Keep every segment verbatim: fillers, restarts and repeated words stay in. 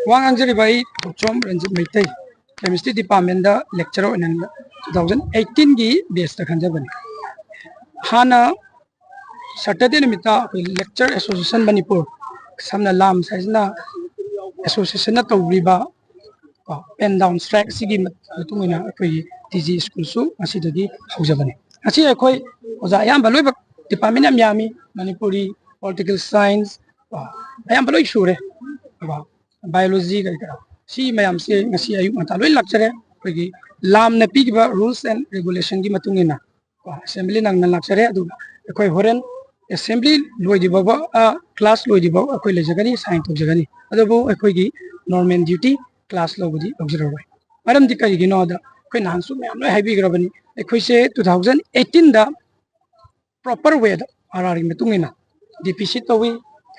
ꯋꯥ ꯉꯥꯡꯖꯔꯤꯕ ꯑꯩ ꯊꯣꯛꯆꯣꯝ ꯔꯟꯖꯤꯠ ꯃꯩꯇꯩ, ꯀꯦꯃꯤꯁꯇ꯭ꯔꯤ ꯗꯤꯄꯥꯔꯠꯃꯦꯟꯗ ꯂꯦꯛꯆꯔꯔ ꯑꯣꯏꯅ ꯇꯨ ꯊꯥꯎꯖꯟ ꯑꯩꯠꯇꯤꯟꯒꯤ ꯕꯦꯁꯇ ꯈꯟꯖꯕꯅꯤ꯫ ꯍꯥꯟꯅ ꯁꯇꯔꯗꯦ ꯅꯨꯃꯤꯠꯇ ꯑꯩꯈꯣꯏ ꯂꯦꯛꯆꯔ ꯑꯦꯁꯣꯁꯤꯌꯦꯁꯟ ꯃꯅꯤꯄꯨꯔ, ꯁꯝꯅ ꯂꯥꯝꯁ ꯍꯥꯏꯁꯤꯅ ꯑꯦꯁꯣꯁꯤꯌꯦꯁꯟꯅ ꯇꯧꯔꯤꯕ ꯀꯣ, pen down strike ꯁꯤꯒꯤ ꯃꯇꯨꯡ ꯏꯟꯅ ꯑꯩꯈꯣꯏꯒꯤ ꯇꯤ ꯖꯤ ꯁ꯭ꯀꯨꯜꯁꯨ ꯉꯁꯤꯗꯒꯤ ꯍꯧꯖꯕꯅꯤ꯫ ꯉꯁꯤ ꯑꯩꯈꯣꯏ ꯑꯣꯖꯥ ꯑꯌꯥꯝꯕ ꯂꯣꯏꯅꯃꯛ, ꯗꯤꯄꯥꯔꯠꯃꯦꯟ ꯌꯥꯝ ꯌꯥꯝꯃꯤ, ꯃꯅꯤꯄꯨꯔꯤ, ꯄꯣꯂꯤꯇꯤꯀꯦꯜ ꯁꯥꯏꯟꯁ, ꯑꯌꯥꯝꯕ ꯂꯣꯏ ꯁꯨꯔꯦ꯫ ꯕꯥꯏꯑꯣꯂꯣꯖꯤ ꯀꯔꯤ ꯀꯔꯥ, ꯁꯤ ꯃꯌꯥꯝꯁꯦ ꯉꯁꯤ ꯑꯌꯨꯛ ꯉꯟꯇꯥ ꯂꯣꯏ ꯂꯥꯛꯆꯔꯦ꯫ ꯑꯩꯈꯣꯏꯒꯤ ꯂꯥꯝꯅ ꯄꯤꯈꯤꯕ ꯔꯨꯜꯁ ꯑꯦꯟ ꯔꯦꯒꯨꯂꯦꯁꯟꯒꯤ ꯃꯇꯨꯡ ꯏꯟꯅ ꯀꯣ, ꯑꯦꯁꯦꯝꯕ꯭ꯂꯤ ꯅꯪꯅ ꯂꯥꯛꯆꯔꯦ꯫ ꯑꯗꯨꯒ ꯑꯩꯈꯣꯏ ꯍꯣꯔꯦꯟ ꯑꯦꯁꯦꯝꯕ꯭ꯂꯤ ꯂꯣꯏꯗ꯭ꯔꯤ ꯐꯥꯎꯕ, ꯀ꯭ꯂꯥꯁ ꯂꯣꯏꯗ꯭ꯔꯤ ꯐꯥꯎ ꯑꯩꯈꯣꯏ ꯂꯩꯖꯒꯅꯤ, ꯁꯥꯏꯟ ꯇꯧꯖꯒꯅꯤ꯫ ꯑꯗꯨꯕꯨ ꯑꯩꯈꯣꯏꯒꯤ ꯅꯣꯔꯃꯦꯜ ꯗ꯭ꯌꯨꯇꯤ ꯀ꯭ꯂꯥꯁ ꯂꯧꯕꯗꯤ ꯂꯧꯖꯔꯔꯣꯏ꯫ ꯃꯔꯝꯗꯤ ꯀꯔꯤꯒꯤꯅꯣꯗ, ꯑꯩꯈꯣꯏ ꯅꯍꯥꯟꯁꯨ ꯃꯌꯥꯝ ꯂꯣꯏ ꯍꯥꯏꯕꯤꯈ꯭ꯔꯕꯅꯤ꯫ ꯑꯩꯈꯣꯏꯁꯦ ꯇꯨ ꯊꯥꯎꯖꯟ ꯑꯩꯠꯇꯤꯟꯗ ꯄ꯭ꯔꯣꯄꯔ ꯋꯦꯗ ꯑꯥꯔ ꯑꯥꯔꯒꯤ ꯃꯇꯨꯡ ꯏꯟꯅ ꯗꯤꯐꯤꯁꯤꯠ ꯇꯧꯏ,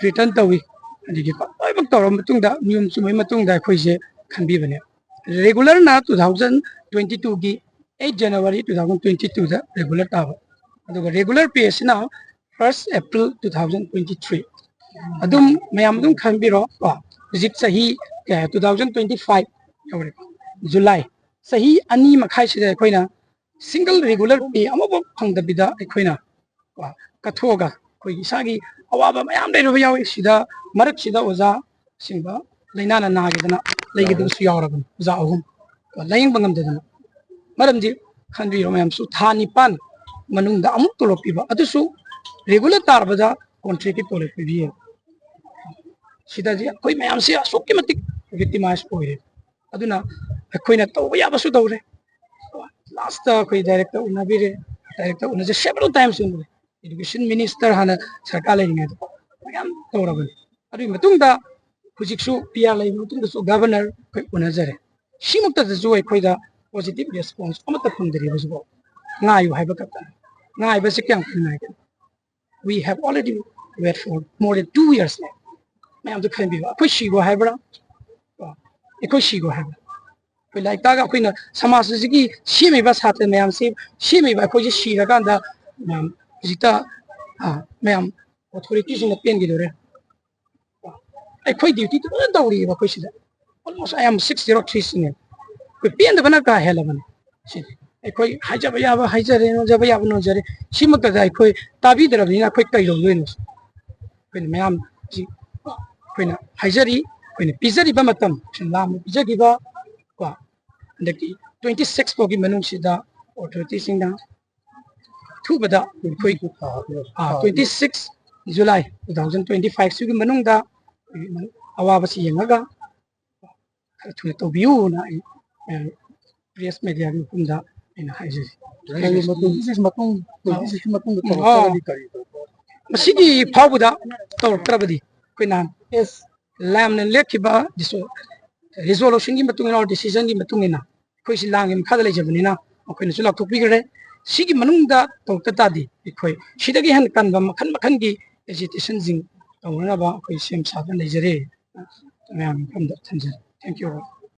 ꯔꯤꯇꯔꯟ ꯇꯧꯏ, ꯑꯗꯒꯤ ꯂꯣꯏꯅꯃꯛ ꯇꯧꯔꯕ ꯃꯇꯨꯡꯗ, ꯅꯤꯌꯣꯝ ꯆꯨꯝꯕꯒꯤ ꯃꯇꯨꯡꯗ ꯑꯩꯈꯣꯏꯁꯦ ꯈꯟꯕꯤꯕꯅꯦ꯫ ꯔꯦꯒꯨꯂꯔꯅ ꯇꯨ ꯊꯥꯎꯖꯟ ꯇ꯭ꯋꯦꯟꯇꯤ ꯇꯨꯒꯤ eight January two thousand twenty ꯇꯨꯗ ꯔꯦꯒꯨꯂꯔ ꯇꯥꯕ, ꯑꯗꯨꯒ ꯔꯦꯒꯨꯂꯔ ꯄꯦ ꯑꯁꯤꯅ first April two thousand twenty three. ꯑꯗꯨꯝ ꯃꯌꯥꯝ ꯑꯗꯨꯝ ꯈꯟꯕꯤꯔꯣ ꯀꯣ, ꯍꯧꯖꯤꯛ ꯆꯍꯤ ꯀꯌꯥ, ꯇꯨ ꯊꯥꯎꯖꯟ ꯇ꯭ꯋꯦꯟꯇꯤ ꯐꯥꯏꯚ ꯌꯧꯔꯦ, ꯖꯨꯂꯥꯏ, ꯆꯍꯤ ꯑꯅꯤ ꯃꯈꯥꯏꯁꯤꯗ ꯑꯩꯈꯣꯏꯅ ꯁꯤꯡꯒꯜ ꯔꯤꯒꯨꯂꯔ ꯄꯦ ꯑꯃꯐꯥꯎ ꯐꯪꯗꯕꯤꯗ ꯑꯩꯈꯣꯏꯅ ꯀꯣ, ꯀꯠꯊꯣꯛꯑꯒ ꯑꯩꯈꯣꯏꯒꯤ ꯏꯁꯥꯒꯤ ꯑꯋꯥꯕ ꯃꯌꯥꯝ ꯂꯩꯔꯕ ꯌꯥꯎꯏ꯫ ꯁꯤꯗ ꯃꯔꯛꯁꯤꯗ ꯑꯣꯖꯥꯁꯤꯡꯕ ꯂꯥꯏꯅꯥꯅ ꯅꯥꯈꯤꯗꯅ ꯂꯩꯈꯤꯗꯕꯁꯨ ꯌꯥꯎꯔꯕꯅꯤ, ꯑꯣꯖꯥ ꯑꯍꯨꯝ ꯀꯣ, ꯂꯥꯏꯌꯦꯡꯕ ꯉꯝꯗꯗꯅ꯫ ꯃꯔꯝꯗꯤ ꯈꯟꯕꯤꯔꯣ ꯃꯌꯥꯝꯁꯨ, ꯊꯥ ꯅꯤꯄꯥꯟ ꯃꯅꯨꯡꯗ ꯑꯃꯨꯛ ꯇꯣꯂꯣꯞ ꯄꯤꯕ, ꯑꯗꯨꯁꯨ ꯔꯤꯒꯨꯂꯔ ꯇꯥꯔꯕꯗ ꯀꯣꯟꯇ꯭ꯔꯦꯛꯀꯤ ꯇꯣꯂꯣꯞ ꯄꯤꯕꯤꯌꯦ꯫ ꯁꯤꯗꯗꯤ ꯑꯩꯈꯣꯏ ꯃꯌꯥꯝꯁꯦ ꯑꯁꯨꯛꯀꯤ ꯃꯇꯤꯛ ꯚꯤꯛꯇꯤꯃꯥꯏꯁ ꯑꯣꯏꯔꯦ꯫ ꯑꯗꯨꯅ ꯑꯩꯈꯣꯏꯅ ꯇꯧꯕ ꯌꯥꯕꯁꯨ ꯇꯧꯔꯦ, ꯂꯥꯁꯇ ꯑꯩꯈꯣꯏ ꯗꯥꯏꯔꯦꯛꯇ ꯎꯅꯕꯤꯔꯦ, ꯗꯥꯏꯔꯦꯛꯇ ꯎꯅꯖꯩ, ꯁꯦꯕꯔꯦꯜ ꯇꯥꯏꯝꯁ ꯎꯅꯔꯦ꯫ ꯏꯗꯨꯀꯦꯁꯟ ꯃꯤꯅꯤꯁꯇꯔ ꯍꯥꯟꯅ ꯁꯔꯀꯥꯔ ꯂꯩꯔꯤꯉꯩꯗ ꯃꯌꯥꯝ ꯇꯧꯔꯕꯅꯤ꯫ ꯑꯗꯨꯒꯤ ꯃꯇꯨꯡꯗ ꯍꯧꯖꯤꯛꯁꯨ ꯄꯤ ꯑꯥꯔ ꯂꯩꯕ ꯃꯇꯨꯡꯗꯁꯨ ꯒꯚꯔꯅꯔ ꯑꯩꯈꯣꯏ ꯎꯅꯖꯔꯦ꯫ ꯁꯤꯃꯛꯇꯗꯁꯨ ꯑꯩꯈꯣꯏꯗ ꯄꯣꯖꯤꯇꯤꯚ ꯔꯦꯁꯄꯣꯟꯁ ꯑꯃꯠꯇ ꯐꯪꯗ꯭ꯔꯤ ꯍꯧꯖꯤꯛꯐꯥꯎ꯫ ꯉꯥꯏꯌꯨ ꯍꯥꯏꯕ ꯈꯛꯇꯅꯤ꯫ ꯉꯥꯏꯕꯁꯤ ꯀꯌꯥꯝ ꯀꯨꯏꯅ ꯉꯥꯏꯒꯅꯤ? We have already wait for more than two years now. ꯃꯌꯥꯝꯁꯨ ꯈꯟꯕꯤꯌꯨ, ꯑꯩꯈꯣꯏ ꯁꯤꯈꯣ ꯍꯥꯏꯕ꯭ꯔꯥ? ꯀꯣ, ꯑꯩꯈꯣꯏ ꯁꯤꯈꯣ ꯍꯥꯏꯕ꯭ꯔꯥ? ꯑꯩꯈꯣꯏ ꯂꯥꯏꯔꯤꯛ ꯇꯥꯛꯑꯒ ꯑꯩꯈꯣꯏꯅ ꯁꯃꯥꯖ ꯑꯁꯤꯒꯤ ꯁꯦꯝꯃꯤꯕ ꯁꯥꯇ꯭ꯔ ꯃꯌꯥꯝꯁꯤ, ꯁꯦꯝꯃꯤꯕ ꯑꯩꯈꯣꯏꯁꯤ ꯁꯤꯔꯀꯥꯟꯗ ꯃꯌꯥꯝ ꯍꯧꯖꯤꯛꯇ, ꯑ, ꯃꯌꯥꯝ ꯑꯣꯊꯣꯔꯤꯇꯤꯁꯤꯡꯅ ꯄꯦꯟꯈꯤꯗꯣꯔꯦ꯫ ꯑꯩꯈꯣꯏ duty ꯇꯨ ꯐꯖꯅ ꯇꯧꯔꯤꯑꯕ ꯑꯩꯈꯣꯏ ꯁꯤꯗ꯫ Almost I am six zero three ꯁꯤꯅꯦ꯫ ꯑꯩꯈꯣꯏ ꯄꯦꯟꯗꯕꯅ ꯀꯥ ꯍꯦꯜꯂꯕꯅꯤ꯫ ꯁꯤꯗꯤ ꯑꯩꯈꯣꯏ ꯍꯥꯏꯖꯕ ꯌꯥꯕ ꯍꯥꯏꯖꯔꯦ, ꯅꯣꯟꯖꯕ ꯌꯥꯕ ꯅꯣꯟꯖꯔꯦ꯫ ꯁꯤꯃꯛꯇꯗ ꯑꯩꯈꯣꯏ ꯇꯥꯕꯤꯗ꯭ꯔꯕꯅꯤꯅ ꯑꯩꯈꯣꯏ ꯀꯩꯗꯧꯗꯣꯏꯅꯣ? ꯑꯩꯈꯣꯏꯅ ꯃꯌꯥꯝ ꯁꯤ ꯑꯩꯈꯣꯏꯅ ꯍꯥꯏꯖꯔꯤ, ꯑꯩꯈꯣꯏꯅ ꯄꯤꯖꯔꯤꯕ ꯃꯇꯝ, ꯂꯥꯟꯅ ꯄꯤꯖꯈꯤꯕ ꯀꯣ, ꯍꯟꯗꯛꯀꯤ twenty six ꯐꯥꯎꯒꯤ ꯃꯅꯨꯡꯁꯤꯗ authority ꯁꯤꯡꯅ ꯑꯊꯨꯕꯗ ꯑꯩꯈꯣꯏ, ꯑꯥ, twenty six July two thousand twenty five ꯁꯤꯒꯤ ꯃꯅꯨꯡꯗ ꯑꯋꯥꯕꯁꯤ ꯌꯦꯡꯉꯒ ꯈꯔ ꯊꯨꯅ ꯇꯧꯕꯤꯌꯨꯅ ꯑꯩ, ꯑ, press media ꯒꯤ ꯃꯐꯝꯗ ꯑꯩꯅ ꯍꯥꯏꯖꯔꯤ꯫ ꯀꯔꯤ ꯃꯇꯨꯡ, ꯃꯇꯨꯡ, twenty six ꯀꯤ ꯃꯇꯨꯡꯗ ꯑꯣ꯫ ꯇꯧꯔꯛꯇ꯭ꯔꯒꯗꯤ ꯀꯔꯤ ꯇꯧꯕ? ꯃꯁꯤꯒꯤ ꯐꯥꯎꯕꯗ ꯇꯧꯔꯛꯇ꯭ꯔꯕꯗꯤ ꯑꯩꯈꯣꯏꯅ ꯂꯥꯟꯅ ꯂꯦꯞꯈꯤꯕ ꯗꯤꯁꯣ-, resolution ꯒꯤ ꯃꯇꯨꯡ ꯏꯟꯅ, decision ꯒꯤ ꯃꯇꯨꯡ ꯏꯟꯅ ꯑꯩꯈꯣꯏꯁꯤ ꯂꯥꯟꯒꯤ ꯃꯈꯥꯗ ꯂꯩꯖꯕꯅꯤꯅ ꯃꯈꯣꯏꯅꯁꯨ ꯂꯥꯎꯊꯣꯛꯄꯤꯈ꯭ꯔꯦ꯫ ꯁꯤꯒꯤ ꯃꯅꯨꯡꯗ ꯇꯧꯔꯛꯇ ꯇꯥꯔꯗꯤ ꯑꯩꯈꯣꯏ ꯁꯤꯗꯒꯤ ꯍꯦꯟꯅ ꯀꯟꯕ ꯃꯈꯜ ꯃꯈꯜꯒꯤ agitation ꯁꯤꯡ ꯇꯧꯅꯅꯕ ꯑꯩꯈꯣꯏ ꯁꯦꯝ ꯁꯥꯗꯨꯅ ꯂꯩꯖꯔꯤ꯫ ꯃꯌꯥꯝꯒꯤ ꯃꯐꯝꯗ ꯊꯝꯖꯔꯤ꯫ Thank you all꯫